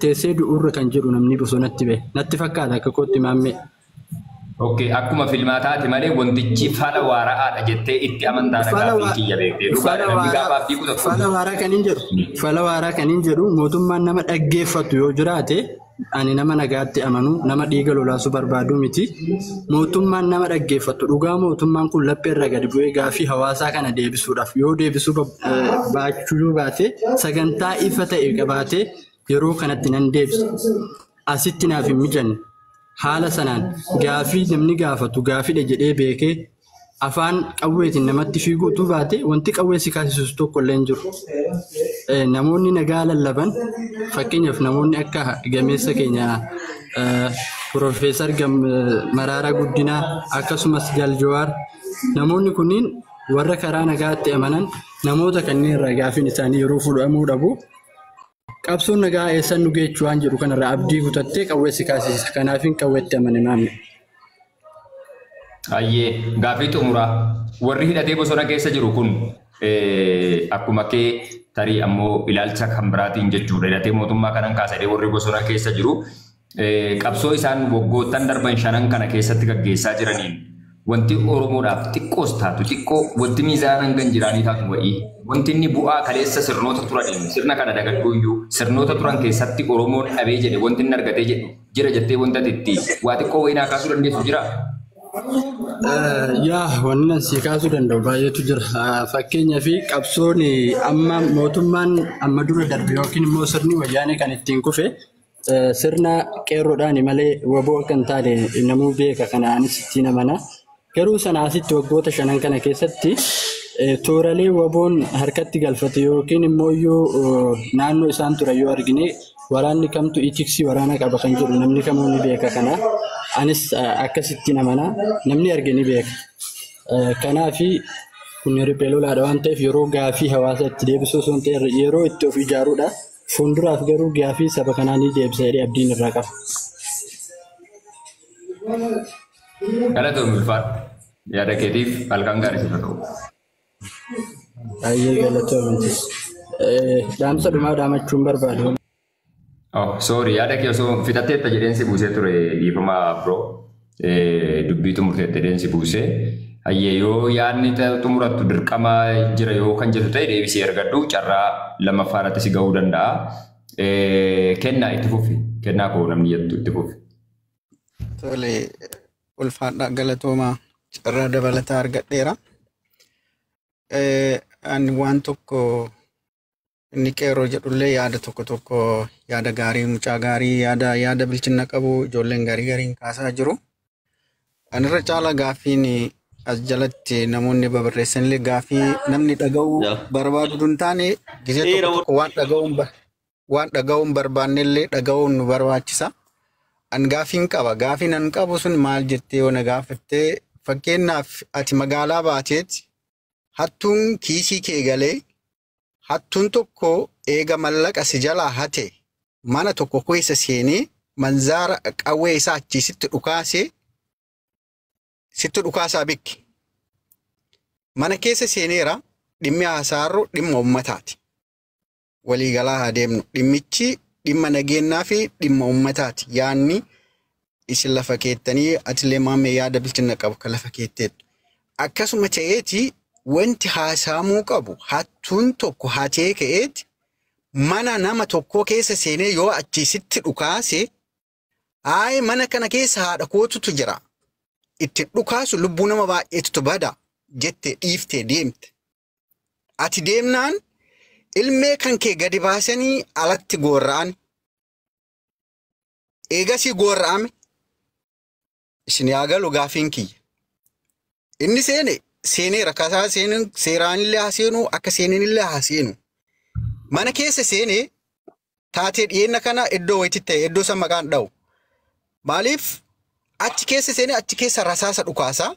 Teessee du'uurra kan jedhu namni bosonatti bahe. Natti fakkaata akka kootti maammee. Okay, akkuma filmaataati malee wantichi fala waara'aadha jettee itti amantaa gaaffii kiyya beektee. Dhugaadha namni gaafaaf fiigu tokko. Fala waaraa kan hin jedhu. Fala waaraa kan hin jedhu mootummaan nama dhaggeeffatu yoo jiraate ani nama nagaatti amanu nama dhiiga lolaasuu barbaadu miti. Mootummaan nama dhaggeeffatu dhugaa mootummaan kun laphee irra gadi bu'ee gaaffii hawaasaa kana deebisuudhaaf yoo deebisuu baachuu baate sagantaa ifa ta'e qabaatee yeroo kanatti nan deebisa. Asitti naaf hin mijanne. Haala sanaan gaafii namni gaafatu gaafiidha jedhee beekee afaan qawweetiin namatti fiiguu utuu baate wanti qawwee si kaasisu tokko illee hin jiru. Namoonni nagaa lallaban fakkeenyaaf namoonni akka gameessa keenya Piroofeesar Mararaa Guddinaa akkasumas Jaal Jawaar namoonni kunniin warra karaa nagaatti amanan namoota kanneen irraa gaafiin isaanii yeroo fudhamuu dhabu. Qabsoon nagaa eessan nu geechuu waan jedhu kanarraa abdii kutattee qawwee si kaasisa. Kanaafin qawweetti amane maamne. Ayyee gaaffii xumuraa warri hidhatee bosona keessa jiru kun akkuma kee tarii ammoo ilaalcha kan biraatiin jechuudha. Hidhatee mootummaa kanan kaasadee warri bosona keessa jiru qabsoo isaan waggoottan darban shanan kana keessatti gaggeessaa jiraniin wanti Oromoodhaaf xiqqoos taatu xiqqoo wanti miizaan hanga hin jiraanii taatu wa'ii wanti inni bu'aa kaleessa sirnoota turaniin sirna kana dagadhuu iyyuu sirnoota turan keessatti Oromoon dhabee jedhe wanti inni argatee jedhu jira jettee wanta itti waa xiqqoo wayinaa kaasuu dandeessu jira. Yaa wanni ani si kaasuu danda'u baay'eetu jira. Fakkeenyaaf qabsoon amma mootummaan amma dura darbe yookiin immoo sirni wayyaanee kan ittiin kufe sirna qeerroodhaan malee waboo akka hin taane namuu beeka kanaanis ittiin amana. Garuu sana asitti waggoota shanan kana keessatti tooralee waboon harkatti galfate yookiin immoo naannoo isaan turan yoo argine waraanni kamtu itiksii waraana qaba kan jedhu namni kamuu ni beeka kana. Anis akkasittiin amana namni arge ni beeka. Kanaafi kun riphee lolaadha waan ta'eef yeroo gaafii hawaasa itti deebisuu osoo hin ta'in yeroo itti of ijaaruudha. Fuulduraaf garuu gaafii saba kanaa ni deebisa jedhee abdiin irraa qaba. Galatoomii ulfaadha. Yaada keetiif halkan gaarii siif haa ta'u. Baay'ee galatoomi. Dhaamsa dhumaa dhaamachuun barbaadu. Oh, sorry, yaada kee osoo fixatteetta jedheen si buusee ture dhiifama bro. Dubbii xumurteetta jedheen si buusee. Hayyee yoo yaadni xumurattu dirqama jira yoo kan jettu ta'e deebisee argadhu carraa lammaffaa irratti si ga'uu danda'a. Kennaa itti fufi. Kennaa koo namni jettu itti fufi. Tole ulfaadha galatoomaa carraa dabalataa argadheera. Ani waan tokko inni qeerroo jedhullee yaada tokko tokko yaada gaarii mucaa gaarii yaada bilchina qabu ijoolleen gaarii gariin kaasaa jiru. Ani irra caala gaaffiin as jalatti namoonni babarreessanillee gaaffii namni dhaga'uu barbaadu hin taane gisee tokko tokko waan dhaga'uun barbaannellee dhaga'uun nu barbaachisa. An gaaffiin qaba. Gaaffiin an qabu sun maal jettee yoo na gaafattee fakkeenyaaf ati magaalaa baateeti hattuun kiisii kee galee hattuun tokko eega mallaqa si jalaa hate mana tokko keessa seenee manzaara qawwee isaa achii sitti dhukaasee sitti dhukaasaa bikki. Mana keessa seeneera dhimmi haasaarru dhimma uummataati. Waliigalaa haa deemnu. Dhimmichi dhimma nageenyaa fi dhimma uummataati. Yaanni isin lafa keettanii atillee maammee yaada bilchina qabu kan lafa keetteettu. Akkasuma ta'eeti wanti haasaamuu qabu hattuun tokko hatee ka'eeti mana nama tokkoo keessa seenee yoo achii sitti dhukaase aayi mana kana keessa haadha kootutu jira. Itti dhukaasu lubbuu nama baay'eetu bada jettee dhiiftee deemte. Ati deemnaan ilmee kan kee gadi baasanii alatti gorra'an. Eegasii gorra'ame isin yaa galu gaaffiin kiyya. Inni seene seeneera kasaa seenuun seeraanillee haa seenuu akka seeninillee haa seenu. Mana keessa seenee taatee dhiyeenya kana iddoo wayitti ta'e iddoo san maqaan dha'u. Maaliif achi keessa seenee achi keessa rasaasa dhukaasaa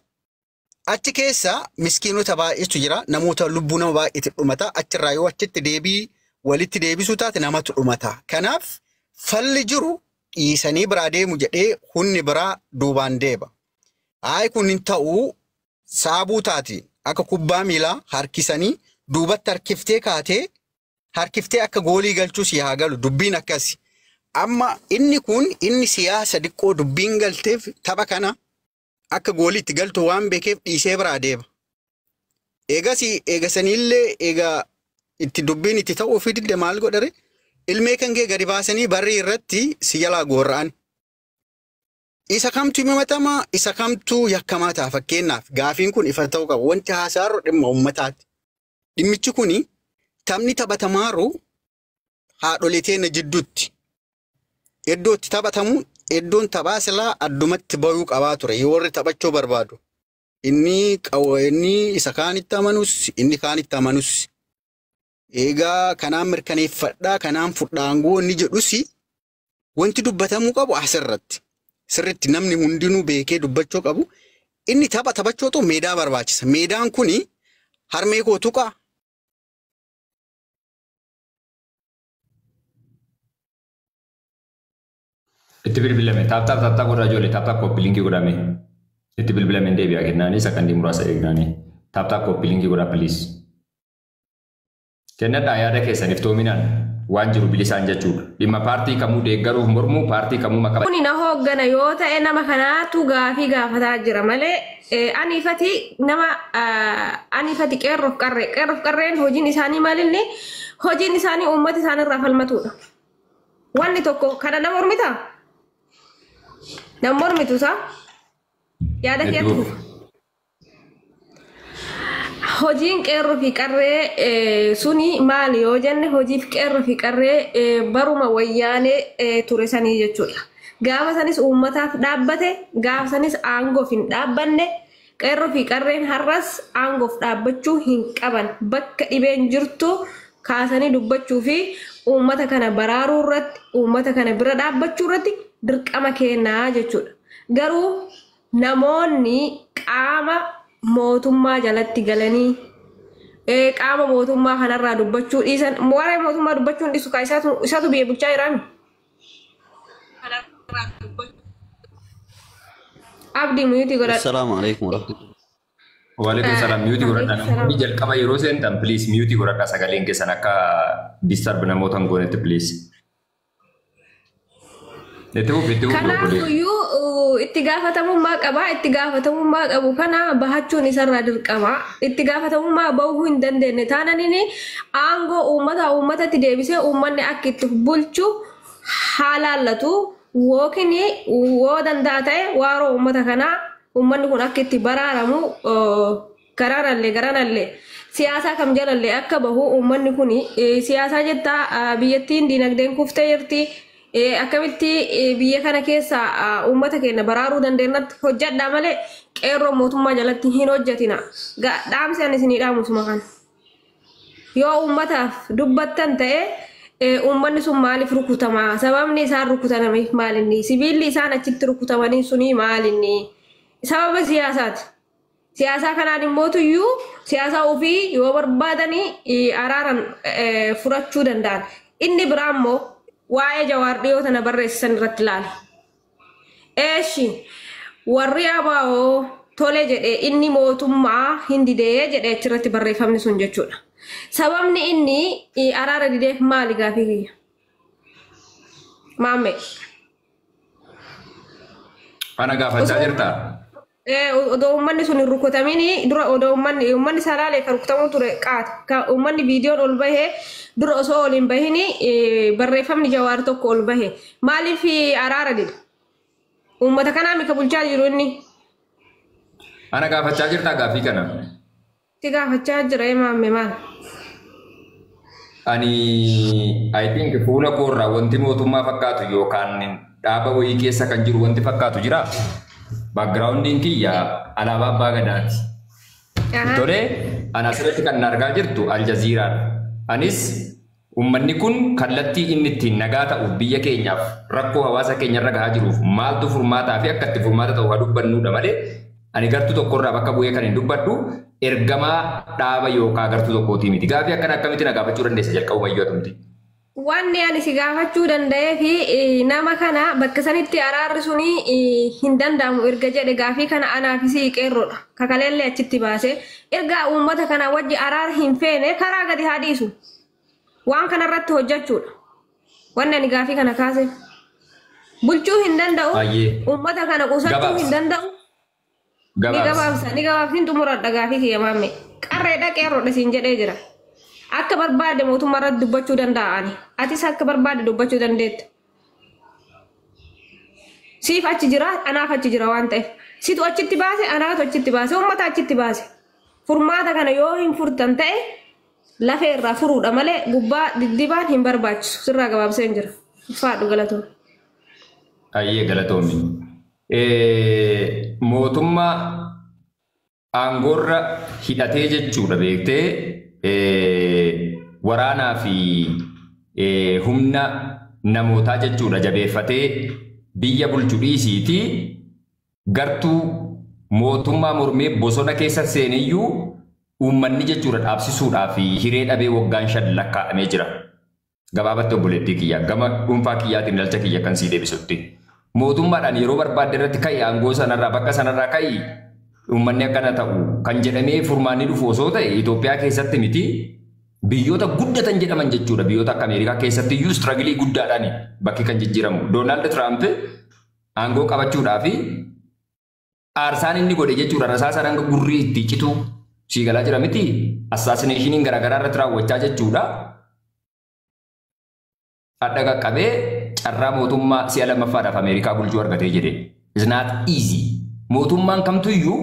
achi keessa miskiinota baay'eetu jira namoota lubbuu nama baay'eetu dhumata achirraa yoo achitti deebii walitti deebisuu taate namatu dhumata. Kanaaf falli jiru dhiisanii biraa deemu jedhee humni biraa duubaan deeba. Haayi kun hin ta'uu saabuu taati akka kubbaa miilaa harkisanii duubatti harkiftee kaatee harkiftee akka goolii galchuu si haa galu dubbiin akkasi. Amma inni kun inni siyaasa diqqoo dubbiin galteef tapha kana akka gooliitti galtu waan beekeef dhiisee biraa deema. Eegas eegasaniillee eegaa itti dubbiin itti ta'uu fi didde maal godhare ilmee kan kee gadi baasanii barrii irratti si jalaa goorra'an. Isa kamtu himatamaa isa kamtu yakkamaa ta'a fakkeenyaaf gaafiin kun ifa ta'uu qaba wanti haasa'arru dhimma uummataati. Dhimmichi kuni taphni taphatamaaru haadholee teenya jidduutti. Iddoo itti taphatamu iddoon taphaa silaa addumatti bayuu qabaa ture yoo warri taphachuu barbaadu. Inni inni isa kaanitti amanus inni kaanitti amanus. Egaa kanaan mirkaneeffadhaa kanaan fudhaangoo inni jedhus wanti dubbatamuu qabu asirratti. Sirriitti namni hundinuu beekee dubbachuu qabu. Inni tapha taphachuu meedaa barbaachisa. Meedaan kuni harmee koo tuqaa. Itti bilbilame tap tap tap tap godhaa ijoollee tap tap copy linkii godhame. Itti bilbilame hin deebi'a kennaanii sakandii muraasa eegnaanii. Tap tap copy linkii godhaa please. Kennadhaa yaada keessan iftoominaan waan jiru bilisaan jechuudha. Dhimma paartii kamuu deeggaruuf mormuu paartii kamuu maqaa. Kuni na hooggana yoo ta'e nama kanaatu gaafii gaafataa jira malee ani ifati nama ani ifati qeerroof qarree qeerroof qarreen hojiin isaanii maalinni hojiin isaanii uummata isaaniirraa falmatuudha. Wanni tokko kana nama mormitaa? Nama mormitu isaa? Yaada keetti fufa. Hojiin qeerroo fi qarree suni maali yoo jenne hojiif qeerroo fi qarree baruma wayyaanee ture sanii jechuudha. Gaafa sanis uummataaf dhaabbate gaafa sanis aangoof hin dhaabbanne qeerroo fi qarreen har'as aangoof dhaabbachuu hin qaban bakka dhibeen jirtu kaasanii dubbachuu fi uummata kana baraaruu irratti uummata kana bira dhaabbachuu irratti dirqama kennaa jechuudha. Garuu namoonni qaama mootummaa jalatti galanii qaama mootummaa kanarraa dubbachuu dhiisan waa'ee mootummaa dubbachuu hin dhiisu kaa isaatu biyya bulchaa jiraami. Abdii muyuutii godhadhu. Assalaamu alaikum warahmatullahi. Waalaikum salaam miyuutii godhadhaa namoonni jalqaba yeroo seentan please miyuutii godhadhaa sagaleen keessan akka disturb namoota hin goonetti please. Itti fufi itti fufi obboleessi. Kanaafuyyuu itti gaafatamummaa qaba. Itti gaafatamummaa qabu kana bahachuun isarraa dirqama. Itti gaafatamummaa bahuu hin dandeenye taananiin aangoo uummata uummatatti deebisee uummanni akka itti bulchu haa laallatu. Yookiin yoo danda'a ta'e waaroo uummata kanaa uummanni kun akka itti baraaramu karaanallee garanallee siyaasaa kam jalallee akka bahu uummanni kun siyaasaa jettaa biyyattiin diinagdeen kuftee jirti. Akkamitti biyya kana keessa uummata keenya baraaruu dandeenyatti hojjedhaa malee qeerroo mootummaa jalatti hin hojjetina. Dhaamsi ani isinii dhaamusuma kana. Yoo uummataaf dubbattan ta'e uummanni sun maaliif rukutamaa? Sababni isaan rukutamaniif maalinni? Sibiilli isaan achitti rukutamanii suni maalinni? Sababa siyaasaati. Siyaasaa kanaan immootuyyuu siyaasaa ofii yoo barbaadanii araaran furachuu danda'an. Inni biraa immoo waa'ee Jawaar dhiyoo tana barreessisan irratti ilaala. Eeshi warri ABO tole jedhee inni mootummaa hin didee jedhee achirratti barreeffamni sun jechuudha. Sababni inni araara dideef maali gaafii kiyya? Maamme. Ana gaafachaa jirtaa? Odoo uummanni sun hin rukutamini dura odoo uummanni salaalee kan rukutamuu ture qaata. Uummanni viidiyoon ol bahee dura osoo ol hin bahini barreeffamni Jawaar tokko ol bahe. Maaliif araara dide? Uummata kanaa mika bulchaa jiru inni. Ana gaafachaa jirtaa gaafii kana? Si gaafachaa jira maamme maal? Ani I think fuula koorraa wanti mootummaa fakkaatu yookaan dhaaba wayii keessa kan jiru wanti fakkaatu jiraa? Backgroundiin kiyya alaabaa abbaa gadaati. Tolee, ana asirratti kan argaa jirtu Aljaziiraadha. Anis uummanni kun kallattii inni ittiin nagaa ta'uuf biyya keenyaaf rakkoo hawaasa keenyarra gahaa jiruuf maaltu furmaataa fi akka itti furmaata ta'u haa dubbannuudha malee ani gartuu tokkorraa bakka bu'ee kan hin dubbadhu ergamaa dhaaba yookaan gartuu tokkootii miti. Gaafii akkana akkamitti na gaafachuu dandeessa jalqabuma iyyuu atumti. Wanni ani si gaafachuu danda'ee fi nama kana bakka sanitti araarri suni hin danda'amu erga jedhe gaafii kana anaaf si qeerroodha. Kakaleellee achitti baase erga uummata kana wajji araara hin feene karaa gadi haa dhiisu. Waan kanarratti hojjechuudha. Wanni ani gaafii kana kaase. Bulchuu hin danda'u. Uummata kana qusachuu hin danda'u. Ni gabaabsa, ni gabaabsin xumuradha gaafii kiyya maamme. Qarreedha qeerroodha siin jedhee jira. Akka barbaade mootummaa irratti dubbachuu danda'a ani. Atis akka barbaade dubbachuu dandeetta. Siif achi jira, anaaf achi jira waan ta'eef. Situ achitti baase, anaatu achitti baase, uummata achitti baase. Furmaata kana yoo hin furtan ta'e lafee irraa furuudha malee gubbaa diddibaan hin barbaachisu. Sirraa gabaabsee hin jira. Ulfaadhu galatoom. Ayyee galatoomi. Mootummaa aangoorra hidhatee jechuudha beektee waraanaa fi humna namootaa jechuudha jabeeffatee biyya bulchu dhiisiitii gartuu mootummaa mormee bosona keessa seeniyyuu uummanni jechuudha dhaabsisuudhaa fi hiree dhabee waggaan 5 lakkaa'amee jira. Gabaabatti obboleettii kiyya gama dhuunfaa kiyyaatiin ilaalcha kiyya kan sii deebisutti. Mootummaadhaan yeroo barbaadde irratti ka'i aangoo sanarraa bakka sanarraa ka'i uummanni akkana ta'u kan jedhamee furmaanni dhufu osoo ta'e Itoophiyaa keessatti miti biyyoota guddatan jedhaman jechuudha. Biyyoota akka Ameerikaa keessatti iyyuu struggle guddaadhaan bakki kan jijjiiramu. Doonaald Tiraamp aangoo qabachuudhaa fi aarsaan inni godhe jechuudha rasaasa hanga gurrii itti citu sii galaa jira miti assassinationiin garaagaraa irratti raawwachaa jechuudha. Adda qaqqabee carraa mootummaa si'a lammaffaadhaaf Ameerikaa bulchuu argatee jedhe. It's not easy. Mootummaan kamtuyyuu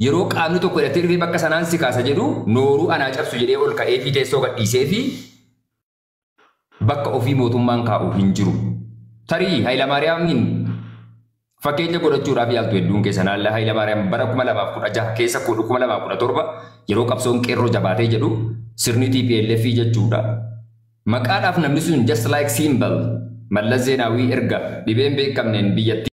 yeroo qaamni tokko hidhatee dhufee bakka sanaan si kaasa jedhu nooruu anaa cabsu jedhee ol ka'ee fi teessoo gadhiisee fi bakka ofii mootummaan kaa'u hin jiru. Tarii Hayilamaariyaamiin fakkeenya godhachuudhaaf yaaltu hedduun keessa naalla Hayilamaariyaam bara 2016 keessa 2017 yeroo qabsoon qeerroo jabaatee jedhu sirni TPLF jechuudha. Maqaadhaaf namni sun just like symbol Mallas Zeenaawii erga dhibeen beekamneen biyyattii